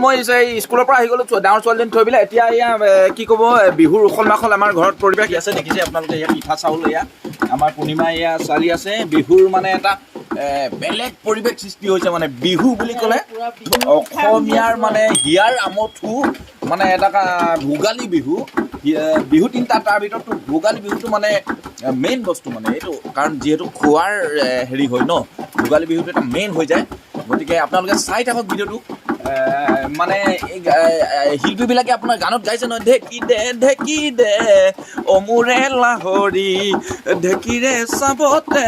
মই এই স্কুলৰ পৰা আহি গ'লো, ডাঙৰ ছোৱালীজনী থৈ পেলাই। এতিয়া এয়া কি ক'ব, বিহুৰ উখল মাখল আমাৰ ঘৰত পৰিৱেশ আছে। দেখিছে আপোনালোকে, এয়া পিঠা চাউল, এয়া আমাৰ পূৰ্ণিমা, এয়া ছোৱালী আছে। বিহুৰ মানে এটা বেলেগ পৰিৱেশ সৃষ্টি হৈছে। মানে বিহু বুলি ক'লে অসমীয়াৰ মানে হিয়াৰ আমঠু মানে এটা ভোগালী বিহু। বিহু তিনিটা, তাৰ ভিতৰতো ভোগালী বিহুটো মানে মেইন বস্তু মানে এইটো, কাৰণ যিহেতু খোৱাৰ হেৰি হয় ন, ভোগালী বিহুটো এটা মেইন হৈ যায়। গতিকে আপোনালোকে চাই থাকক ভিডিঅ'টো। মানে এই শিল্পীবিলাকে আপোনাৰ গানত গাইছে নহয়, ঢেঁকী দে ঢেঁকী দে অমোৰে লাহৰি, ঢেঁকীৰে চাবতে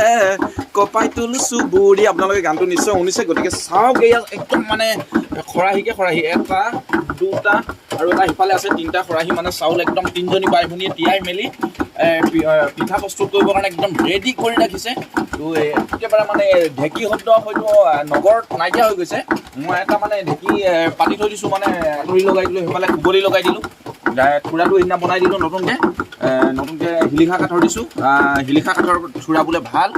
কপাই তোল চুবুৰি। আপোনালোকে গানটো নিশ্চয় শুনিছে। গতিকে চাওক, এয়া একদম মানে খৰাহিকে খৰাহী, এটা দুটা আৰু এটা সিফালে আছে, তিনিটা খৰাহী মানে চাউল একদম তিনিজনী বাই ভনীয়ে তিয়াই মেলি পিঠা প্ৰস্তুত কৰিবৰ কাৰণে একদম ৰেডি কৰি ৰাখিছে। তো একেবাৰে মানে ঢেঁকী শব্দ হয়তো নগৰত নাইকিয়া হৈ গৈছে। মই এটা মানে ঢেঁকী পাতি থৈ দিছোঁ, মানে আঁতৰি লগাই দিলোঁ, সেইফালে খুবলি লগাই দিলোঁ, থোৰাটো সেইদিনা বনাই দিলোঁ নতুনকৈ। নতুনকৈ শিলিখা কাঠৰ দিছোঁ। শিলিখা কাঠৰ থোৰা বোলে ভাল।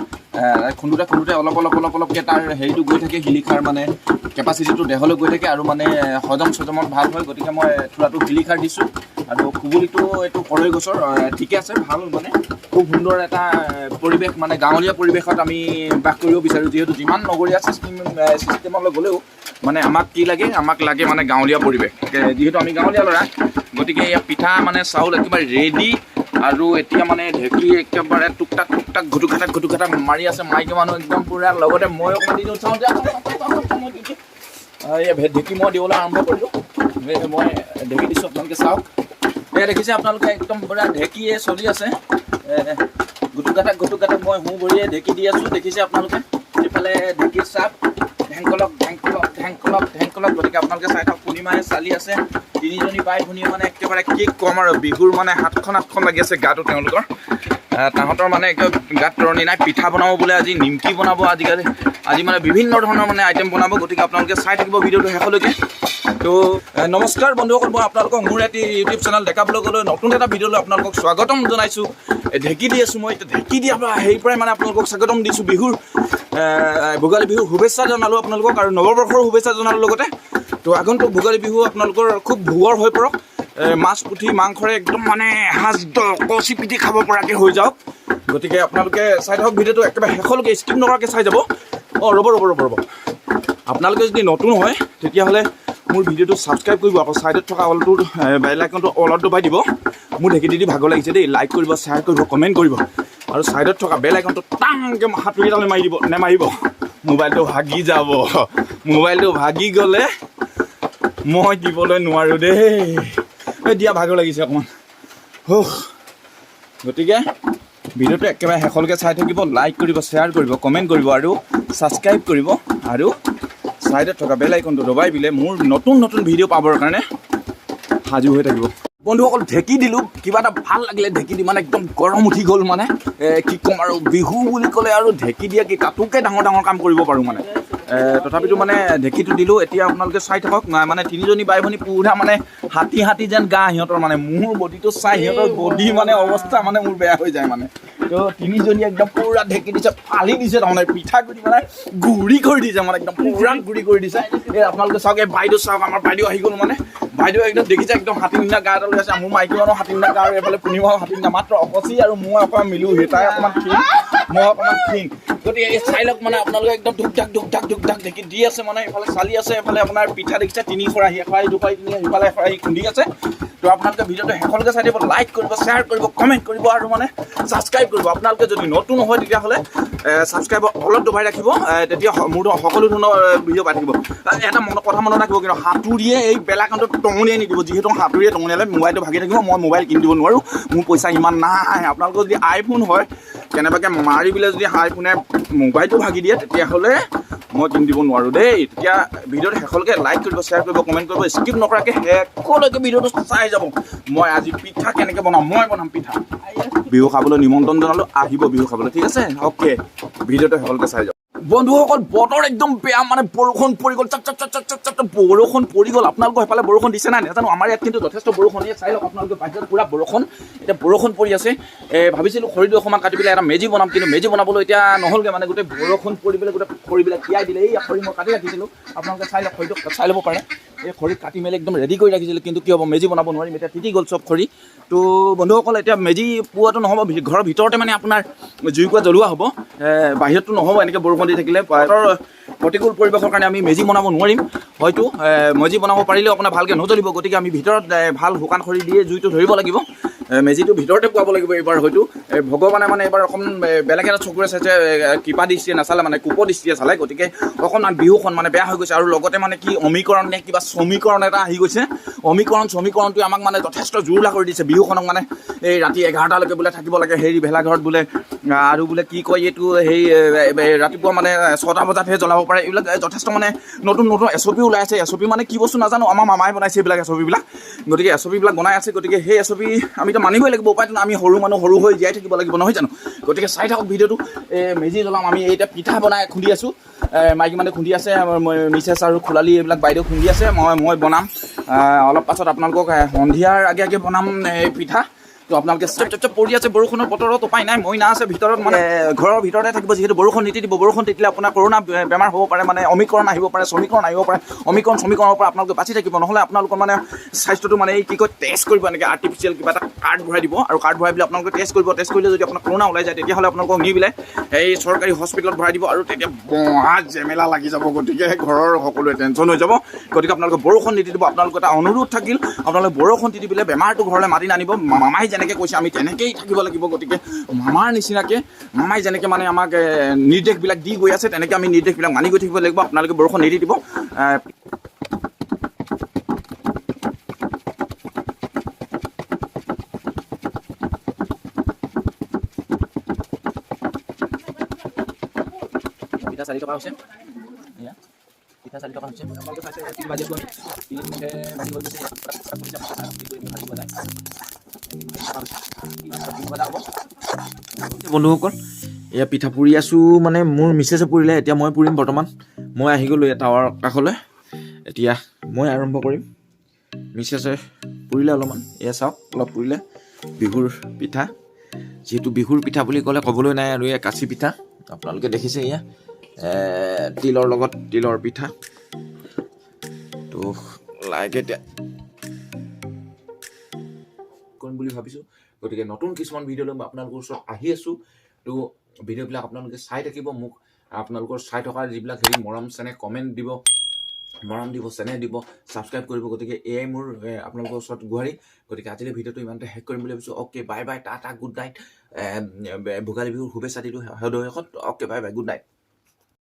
খুন্দোতে খুন্দোতে অলপ অলপ অলপ অলপকৈ তাৰ হেৰিটো গৈ থাকে, শিলিখাৰ মানে কেপাচিটিটো দেহলৈ গৈ থাকে আৰু মানে হজম চজমত ভাল হয়। গতিকে মই থোৰাটো শিলিখাৰ দিছোঁ আৰু খুবুলিটো এইটো কৰৈ গছৰ। ঠিকে আছে, ভাল মানে খুব সুন্দৰ এটা পৰিৱেশ। মানে গাঁৱলীয়া পৰিৱেশত আমি বাস কৰিব বিচাৰোঁ, যিহেতু যিমান নগৰীয়া চিষ্টেমলৈ গ'লেও মানে আমাক কি লাগে? আমাক লাগে মানে গাঁৱলীয়া পৰিৱেশ, যিহেতু আমি গাঁৱলীয়া ল'ৰা। গতিকে ইয়াত পিঠা মানে চাউল একেবাৰে ৰেডি আৰু এতিয়া মানে ঢেঁকী একেবাৰে টুক টাক টুক টাক, ঘুটুক ঘাটাক ঘুটুক ঘাটাক মাৰি আছে মাইকী মানুহ একদম পূৰা। লগতে মই অকণমান দি দিওঁ, চাওঁ যে এই ঢেঁকী মই দিবলৈ আৰম্ভ কৰিলোঁ। এই মই ঢেঁকী দিছোঁ, আপোনালোকে চাওক। এয়া দেখিছে আপোনালোকে, একদম পূৰা ঢেঁকীয়ে চলি আছে। গুটুক ঘাটাক গুটুক ঘাটাক মই সোঁ ভৰিয়ে ঢেঁকী দি আছোঁ। দেখিছে আপোনালোকে, এইফালে ঢেঁকীৰ চাপ, ঢেংকলক ঢেংকলক ঢেংকলক ঢেংকলক। গতিকে আপোনালোকে চাই থাকক, পূৰ্ণিমাই চালি আছে। তিনিজনী বাই ভনীয়ে মানে একেবাৰে কি ক'ম আৰু, বিহুৰ মানে সাতখন আঠখন লাগি আছে গাটো তেওঁলোকৰ। তাহাঁতৰ মানে একে গাত তৰণি নাই। পিঠা বনাব বোলে আজি, নিমকি বনাব আজিকালি, আজি মানে বিভিন্ন ধৰণৰ মানে আইটেম বনাব। গতিকে আপোনালোকে চাই থাকিব ভিডিঅ'টো শেষলৈকে। তো নমস্কাৰ বন্ধুসকল, মই আপোনালোকক মোৰ এটি ইউটিউব চেনেল ডেকা ব্লগলৈ নতুন এটা ভিডিঅ'লৈ আপোনালোকক স্বাগতম জনাইছোঁ। ঢেঁকী দি আছোঁ মই এতিয়া। ঢেঁকী দিয়া পৰা হেৰিৰ পৰাই মানে আপোনালোকক স্বাগতম দিছোঁ। বিহুৰ ভোগালী বিহুৰ শুভেচ্ছা জনালোঁ আপোনালোকক আৰু নৱবৰ্ষৰ শুভেচ্ছা জনালোঁ লগতে। তো আগন্তুক ভোগালী বিহু আপোনালোকৰ খুব ভোগৰ হৈ পৰক। মাছ পুঠি মাংসৰে একদম মানে এসাঁজ কচি পিটি খাব পৰাকৈ হৈ যাওক। গতিকে আপোনালোকে চাই থাকক ভিডিঅ'টো একেবাৰে শেষলৈকে, স্কিপ নকৰাকৈ চাই যাব। অঁ, ৰ'ব ৰ'ব ৰ'ব ৰ'ব, আপোনালোকে যদি নতুন হয় তেতিয়াহ'লে মোৰ ভিডিঅ'টো ছাবস্ক্ৰাইব কৰিব, আকৌ ছাইডত থকা অলটোৰ বেল আইকনটো অলত দবাই দিব। মোৰ ঢেঁকী দি দি ভাগৰ লাগিছে দেই। লাইক কৰিব, শ্বেয়াৰ কৰিব, কমেণ্ট কৰিব আৰু ছাইডত থকা বেল আইকনটো টাংকৈ হাতুৰি এডালে মাৰি দিব। নেমাৰিব, মোবাইলটো ভাগি যাব। মোবাইলটো ভাগি গ'লে মই দিবলৈ নোৱাৰোঁ দেই। এই দিয়া ভাগৰ লাগিছে অকণমান। হুহ। গতিকে ভিডিঅ'টো একেবাৰে শেষলৈকে চাই থাকিব, লাইক কৰিব, শ্বেয়াৰ কৰিব, কমেণ্ট কৰিব আৰু ছাবস্ক্ৰাইব কৰিব আৰু ছাইডত থকা বেল আইকনটো দবাই দিলে মোৰ নতুন নতুন ভিডিঅ' পাবৰ কাৰণে সাজু হৈ থাকিব। বন্ধুসকল, ঢেঁকী দিলোঁ, কিবা এটা ভাল লাগিলে ঢেঁকী দি, মানে একদম গৰম উঠি গ'ল। মানে কি ক'ম আৰু, বিহু বুলি ক'লে আৰু ঢেঁকী দিয়া কি তাতোকে ডাঙৰ ডাঙৰ কাম কৰিব পাৰোঁ মানে। তথাপিতো মানে ঢেঁকীটো দিলোঁ। এতিয়া আপোনালোকে চাই থাকক। মানে তিনিজনী বাই ভনী পুৰা মানে হাতী হাতী যেন গা সিহঁতৰ। মানে মোৰ বডিটো চাই সিহঁতৰ বডি মানে অৱস্থা মানে মোৰ বেয়া হৈ যায় মানে। তো তিনিজনী একদম পুৰা ঢেঁকী দিছে, ফালি দিছে, তাৰমানে পিঠাগুড়ি মানে গুড়ি কৰি দিছে, মানে একদম পুৰা গুড়ি কৰি দিছে। এই আপোনালোকে চাওক, এই বাইদেউ চাওক, আমাৰ বাইদেউ আহি গ'ল। মানে বাইদেউ একদম দেখিছে, একদম হাতী নিচিনা গা এটা লৈ আছে। মোৰ মাইকী মানুহ হাতী নিচিনা গা আৰু এইফালে পূৰ্ণিমাও হাতী নিচিনা। মাত্ৰ অকচি আৰু মই অকণমান মিলোহি, তাই অকণমান ক্ষীণ, মই অকণমান ক্ষীণ। গতিকে এই চাই লওক, মানে আপোনালোকে একদম ধুক ধাক ধুক ধাক ধুক ধাক ঢেঁকী দি আছে। মানে এইফালে চালি আছে, এইফালে আপোনাৰ পিঠা দেখিছে, তিনি খৰাহী, এখৰাহী, দুখৰাহী, তিনি, সিফালে এখৰাহী খুন্দি আছে। তো আপোনালোকে ভিডিঅ'টো শেষলৈকে চাই দিব, লাইক কৰিব, শ্বেয়াৰ কৰিব, কমেণ্ট কৰিব আৰু মানে ছাবস্ক্ৰাইব কৰিব। আপোনালোকে যদি নতুন হয় তেতিয়াহ'লে ছাবস্ক্ৰাইব অলপ দবাই ৰাখিব, তেতিয়া মোৰ সকলো ধৰণৰ ভিডিঅ' পাই থাকিব। এটা মনত কথা মনত ৰাখিব কিন্তু, হাতুৰিয়ে এই বেলাকানটো টঙনিয়াই নিদিব, যিহেতু হাতুৰিয়ে টঙনিয়ালে মোবাইলটো ভাগি থাকিব। মই মোবাইল কিনি দিব নোৱাৰোঁ, মোৰ পইচা ইমান নাই। আপোনালোকৰ যদি আইফোন হয়, কেনেবাকৈ মাৰি পেলাই যদি আইফোনে মোবাইলটো ভাগি দিয়ে, তেতিয়াহ'লে মই কিনি দিব নোৱাৰোঁ দেই। তেতিয়া ভিডিঅ'টো শেষলৈকে লাইক কৰিব, শ্বেয়াৰ কৰিব, কমেণ্ট কৰিব, স্কিপ নকৰাকৈ শেষলৈকে ভিডিঅ'টো চাই যাব। মই আজি পিঠা কেনেকৈ বনাম, মই বনাম পিঠা। বিহু খাবলৈ নিমন্ত্ৰণ জনালোঁ, আহিব বিহু খাবলৈ, ঠিক আছে? অ'কে, ভিডিঅ'টো শেষলৈকে চাই যাওক। বন্ধুসকল, বতৰ একদম বেয়া, মানে বৰষুণ পৰি গ'ল, চাপ চাপ চাপ চাপ চাপ চাপ বৰষুণ পৰি গ'ল। আপোনালোকৰ সেইফালে বৰষুণ দিছে নাই নাজানো, আমাৰ ইয়াত কিন্তু যথেষ্ট বৰষুণ। এই চাই লওক আপোনালোকে, বাহিৰত পূৰা বৰষুণ, এতিয়া বৰষুণ পৰি আছে। ভাবিছিলোঁ খৰিটো অকণমান কাটি পেলাই এটা মেজি বনাম, কিন্তু মেজি বনাবলৈ এতিয়া নহ'লগৈ। মানে গোটেই বৰষুণ পৰি পেলাই গোটেই খৰিবিলাক তিয়াই দিলে। এই খৰি মই কাটি ৰাখিছিলোঁ, আপোনালোকে চাই লওক, খৰিটো চাই ল'ব পাৰে। এই খৰি কাটি মেলি একদম ৰেডি কৰি ৰাখিছিলোঁ, কিন্তু কি হ'ব, মেজি বনাব নোৱাৰিম, এতিয়া তিতি গ'ল চব খৰি। তো বন্ধুসকল, এতিয়া মেজি পোৱাটো নহ'ব, ঘৰৰ ভিতৰতে মানে আপোনাৰ জুইকুৰা জ্বলোৱা হ'ব, বাহিৰততো নহ'ব এনেকৈ বৰষুণ দি থাকিলে। বতৰৰ প্ৰতিকূল পৰিৱেশৰ কাৰণে আমি মেজি বনাব নোৱাৰিম, হয়তো মেজি বনাব পাৰিলেও আপোনাৰ ভালকৈ নজ্বলিব। গতিকে আমি ভিতৰত ভাল শুকান খৰি দিয়ে জুইটো ধৰিব লাগিব, মেজিটো ভিতৰতে পোৱাব লাগিব এইবাৰ। হয়তো ভগৱানে মানে এইবাৰ অকণমান বেলেগ এটা চকুৰে চাইছে, কৃপা দৃষ্টিয়ে নাচালে, মানে কোপ দৃষ্টিয়ে চালে, গতিকে অকণমান বিহুখন মানে বেয়া হৈ গৈছে। আৰু লগতে মানে কি অমীকৰণ নে কিবা সমীকৰণ এটা আহি গৈছে, অমীকৰণ সমীকৰণটোৱে আমাক মানে যথেষ্ট জুৰুলা কৰি দিছে বিহুখনক। মানে এই ৰাতি 11টালৈকে বোলে থাকিব লাগে হেৰি ভেলাঘৰত বোলে, আৰু বোলে কি কয় এইটো সেই ৰাতিপুৱা মানে 6টা বজাতহে জ্বলাব পাৰে। এইবিলাক যথেষ্ট মানে নতুন নতুন এছ অ' পি ওলাই আছে। এছ অ' পি মানে কি বস্তু নাজানো, আমাৰ মামাই বনাইছে এইবিলাক এছ অ' পিবিলাক, গতিকে এছ অ' পিবিলাক বনাই আছে। গতিকে সেই এছ অ' পি আমিতো মানিবই লাগিব, উপায়তো নাই, আমি সৰু মানুহ, সৰু হৈ জীয়াই থাকিব লাগিব, নহয় জানো? গতিকে চাই থাকক ভিডিঅ'টো। এই মেজি জ্বলাম আমি, এতিয়া পিঠা বনাই খুন্দি আছোঁ, মাইকী মানুহে খুন্দি আছে, মই মিছেছ আৰু খুলালি এইবিলাক বাইদেউ খুন্দি আছে, মই বনাম অলপ পাছত আপোনালোকক সন্ধিয়াৰ আগে আগে বনাম এই পিঠা। তো আপোনালোকে চপ চপ চপ পৰি আছে বৰষুণৰ বতৰত, উপায় নাই, মইনা আছে ভিতৰত, মানে ঘৰৰ ভিতৰতে থাকিব, যিহেতু বৰষুণ নিতিতিব। বৰষুণ তিতিলে আপোনাৰ কৰোণা বেমাৰ হ'ব পাৰে, মানে অমিকৰণ আহিব পাৰে, সমীকৰণ আহিব পাৰে। অমিকৰণ সমীকৰণৰ পৰা আপোনালোকে বাচি থাকিব, নহ'লে আপোনালোকৰ মানে স্বাস্থ্যটো মানে এই কি কয় টেষ্ট কৰিব, এনেকৈ আৰ্টিফিচিয়েল কিবা এটা কাৰ্ড ভৰাই দিব, আৰু কাৰ্ড ভৰাই পেলাই আপোনালোকে টেষ্ট কৰিব। টেষ্ট কৰিলে যদি আপোনাৰ কৰোণা ওলাই যায়, তেতিয়াহ'লে আপোনালোকক নি পেলাই এই চৰকাৰী হস্পিটেলত ভৰাই দিব, আৰু তেতিয়া মহা জেমেলা লাগি যাব। গতিকে ঘৰৰ সকলোৱে টেনশ্যন হৈ যাব। গতিকে আপোনালোকে বৰষুণ নিতিতিব, আপোনালোকৰ এটা অনুৰোধ থাকিল, আপোনালোকে বৰষুণ তিতি পেলাই বেমাৰটো ঘৰলৈ মাতি নানিব। মামাই যেনেকৈ কৈছে আমি তেনেকেই থাকিব লাগিব। গতিকে মামাৰ নিচিনাকৈ মামাই যেনেকৈ মানে আমাক নিৰ্দেশবিলাক দি গৈ আছে, তেনেকৈ আমি নিৰ্দেশবিলাক মানি গৈ থাকিব লাগিব। আপোনালোকে বৰষুণ নিতিতিব। পিঠা 4 টকা হৈছে, এয়া পিঠা 4 টকা হৈছে। আপোনালোকে চাইছে তিনি বাজি আছোঁ আমি, তিনি বাজি হৈ গৈছে। বন্ধুসকল, এয়া পিঠা পুৰি আছোঁ, মানে মোৰ মিছেছে পুৰিলে, এতিয়া মই পুৰিম বৰ্তমান। মই আহি গ'লোঁ এই টাৱাৰ কাষলৈ, এতিয়া মই আৰম্ভ কৰিম। মিছেছে পুৰিলে অলপমান, এয়া চাওক অলপ পুৰিলে বিহুৰ পিঠা। যিহেতু বিহুৰ পিঠা বুলি ক'লে ক'বলৈ নাই আৰু, এয়া কাচি পিঠা আপোনালোকে দেখিছে, এয়া তিলৰ লগত তিলৰ পিঠা। তো লাহেকৈ এতিয়া কৰিম বুলি ভাবিছোঁ। গতিকে নতুন কিছুমান ভিডিঅ' লৈ মই আপোনালোকৰ ওচৰত আহি আছোঁ। তো ভিডিঅ'বিলাক আপোনালোকে চাই থাকিব, মোক আপোনালোকৰ চাই থকা যিবিলাক হেৰি মৰম চেনেহ কমেণ্ট দিব, মৰম দিব, চেনেহ দিব, ছাবস্ক্ৰাইব কৰিব। গতিকে এয়াই মোৰ আপোনালোকৰ ওচৰত গুহাৰী। গতিকে আজিলৈ ভিডিঅ'টো ইমানতে শেষ কৰিম বুলি ভাবিছোঁ। Okay, bye bye, tata, good night. Bhogali বিহুৰ শুভেচ্ছা দিলোঁ সদৌ শেষত। Okay, bye bye, good night.